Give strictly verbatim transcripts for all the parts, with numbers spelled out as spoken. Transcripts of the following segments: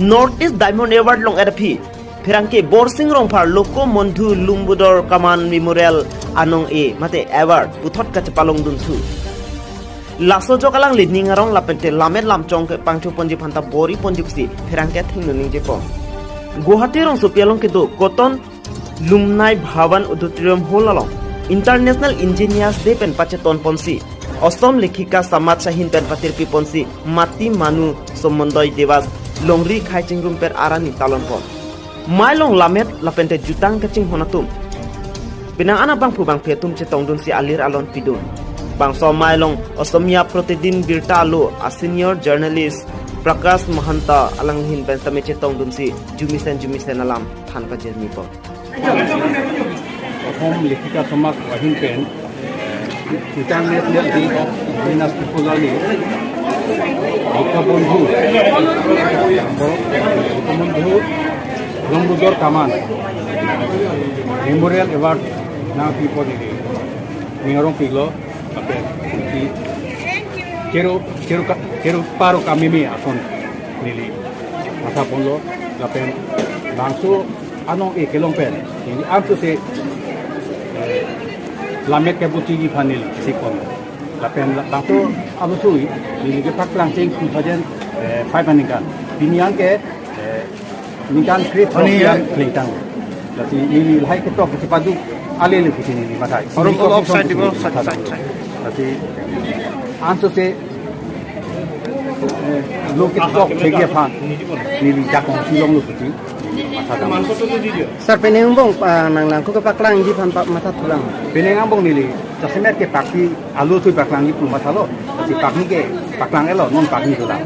North East Diamond Award long-et aphi pherangke Borsing Rongphar Lokobondhu Lumbajor Kaman Memorial anong-e mate award puthot kachepalongdunthu. Laso ajok alangli ning arong lapente lammet lamchong kepangchoponji aphanta bor-iponji pusi pherangke athengno ningjepon. Guwahati rongsopi along kedo Cotton Alumni Bhavan Auditorium Hall along International Engineers Day pen pachetonponsi Assam Lekhika Samaj ahin pen patirpiponsi Mati Manu Samudaya Diwas longri khei chingrum pen arani talonpon. Mei along lammet lapente jutang kachinghon atum penang an abangphu bangphi atum chetongdunsi alir alon pidun. Bangso mei along Assamiya Pratidin Birta alo a senior journalist Prakash Mahanta alanghin pen tame chetongdunsi jumisen jumisen alam than pajirmipon. Assam Lekhika Samaj ahin pen International Day of Indigenous People arni Lokobondhu, Lokobondhu Lumbajor Kaman Memorial Award nangpipo neli ning arong piklo, lapen chero chero ka- chero paro kameme ason neli mathaponlo, lapen bangso anong-e kelong pen neli ansose, eh, lammet kebuchiji aphan neli sikon. Lapen la- bangso alusui neli kepaklang cheng two thousand five aningkan. Pini an ke, eh, ningkan kre-throk Ani, an eh, klengtang. Lasi neli lahai ketok kachepadu alele pusi neli mathai. Orang kalau offside di bawah, side, side, side. Lasi ansose, eh, lo ketok thekji aphan neli jakong si longlo pusi mathadam. Sir, penang angbong, ah, nang nangkok kepaklangji aphan pa- mathathulang. Penang angbong neli jasemet ke pakpi alusui paklangji pu mathalo. Lasi pakni ke paklang-etlo, non pakni dolang.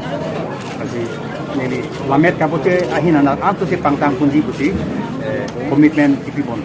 Lasi neli lammet kaboche ahin anat ansose pangtangponji pusi, eh, commitment kipipon.